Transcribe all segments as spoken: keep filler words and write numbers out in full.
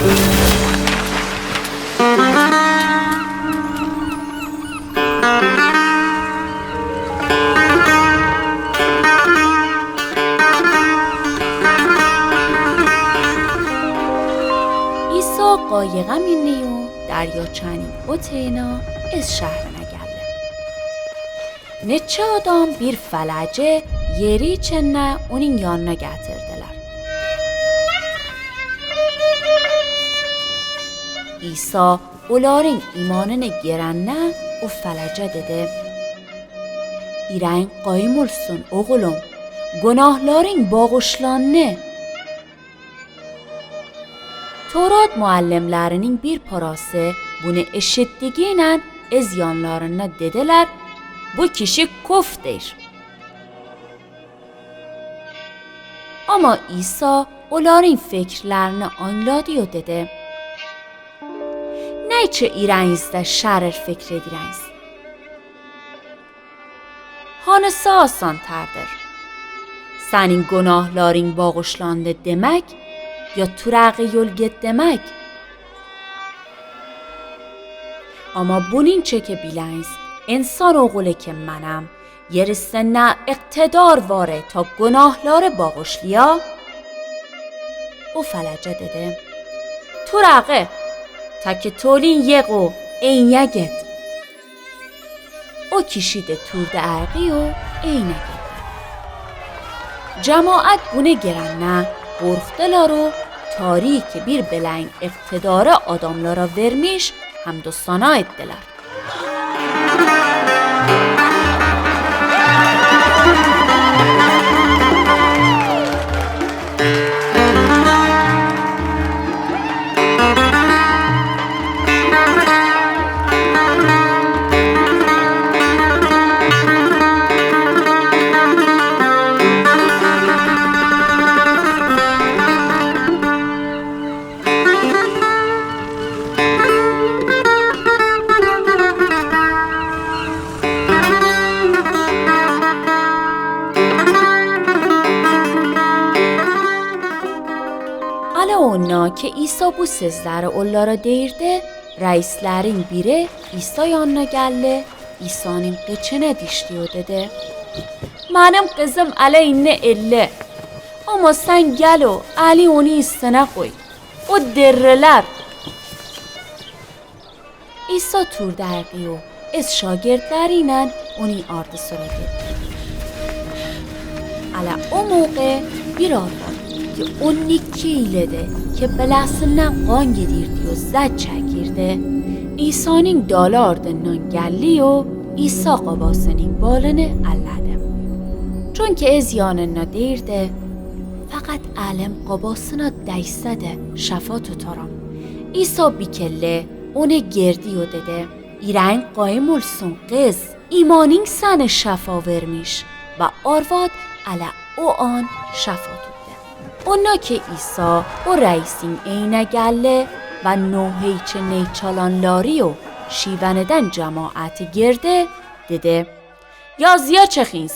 Iso qayaqa miniyun daryochänin utjina, es shahrana gälla. Necha adam bir falaje yeri chenna unin yanna gatirdiler. Isa olarin imanini geranna o falaja dedi: Irain qaim olsun, oğlum, gunahlarin bagushlanni. Torat muallimlerinin bir parası bunı eşittiginan ez yanlarına dediler: Bu kişi kuftir. Ama İsa olarin fikirlerini añladı o dedi: Neyçe irainizde şarer fikir edireiniz? Hanısı asantardır? Senin gunahlarin bagushlandı demek, ya turağı yol git demek? Ama bunin çeke bileiniz, insan oğulu ki menam, yer üstünde iktidar vare ta gunahları bagushliya. O falaja dedi: Turağı, ta ki tolin yegu, eynye git. O kişi de turdı ergi o eynye gitti. Cemaat bunı gerenna gorhtılar o tari ki bir bilein iktidarı adamlara vermiş, hamd o sana ettiler. Ala onna ki İsa bu sözleri ollara deirdi, reislerin biri İsa yanına geldi, İsanın kıçına dişti o dedi: Menüm kızım ala inni elli. Ama sen gel o, eli onu üstüne koy. O dirriler. İsa turdı ergi o ez şagirtlerinen onu ardı sıra gitti. Ala o mövqe bir arvad ki on iki yıl idi ki bilesinden qan gedirdi o zat çekirdi, İsanın dalı ardından geldi o İsa qabasının balını alladı. Çünki ez yanına deirdi: Faqat elim qabasına deysedi, şafa tutarım. İsa bikildi, onu gerdi o dedi: İrain qaim olsun, qız, imanın seni şafa vermiş. Va arvad ala o an şafa tuttı. Onna ki İsa o reisin eyine geldi va noheyçi ney çalanları o şiveniden cemaati gerdi, dedi: Yazıya çıhins.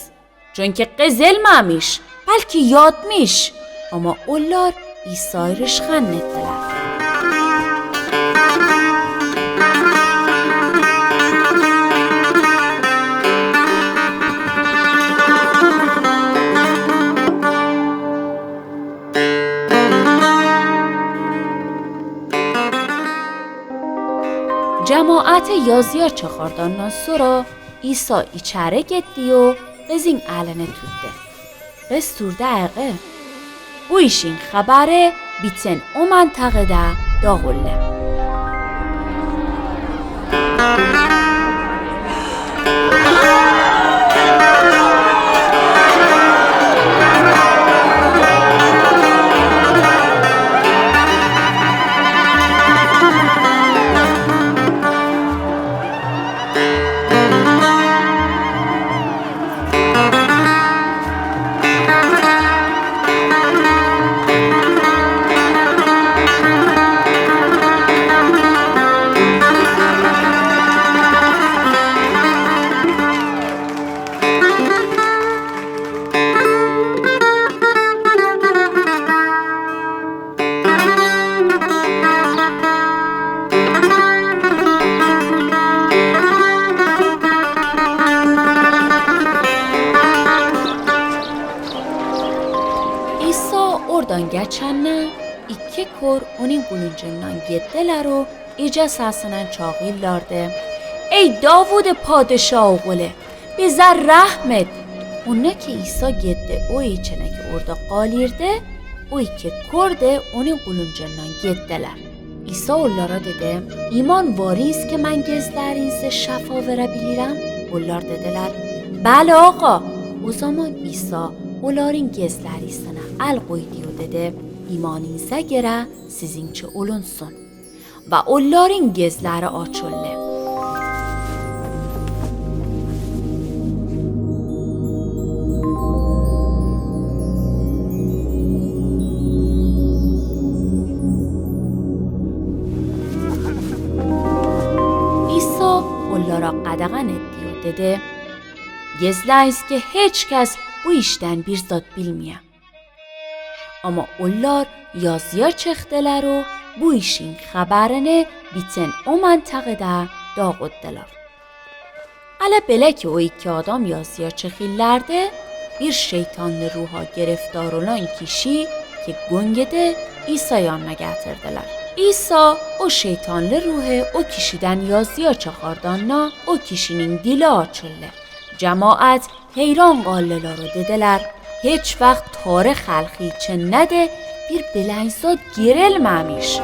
Çünki qız elmemiş, belki yatmış. Ama ollar İsay rışhan ettiler. Cemaati yazıya çıhardandan sonra İsa içeri gitti o qızın elini tuttı. Qız turdı ayağa. Bu işin haberi bütün o mantığıda dağıldı. Oradan geçenna, iki kör onuñ quluncandan gettiler o ella sasınan çoğillardı: Ey Davud'ı padişa oğulı, bize rahm et! Onnaki İsa getti o içeneki orada qalirdı, o iki kör de onuñ quluncandan gettiler. İsa ollara dedi: İman varins ki men gezlerinizi şefa verebilirem? Ollar dediler: Beli, ağa. O zaman İsa oların gezleri üstüne el qoydı o dedi: İmaninize göre sizinçi olunsun. Ve olların gezleri açıldı. İsa ollara qadağan etti o dedi: Gezleyiniz ki hiç kes bu işden bir zat bilmeye. Ama ollar yazıya çıqtılar o bu işin haberini bütün o mantığıda dağıttılar. Ele bele ki o iki adam yazıya çıqillardı, bir şeytanlı ruha giriftar olan kişi ki göngüdü İsa yanına getirdiler. İsa o şeytanlı ruhu o kişiden yazıya çıqardanna o kişiniñ dili açıldı. Cemaat heyran qaldılar o dediler: Hiç vaqt tarih halqı içinde de bir belayn zat girilmemiş.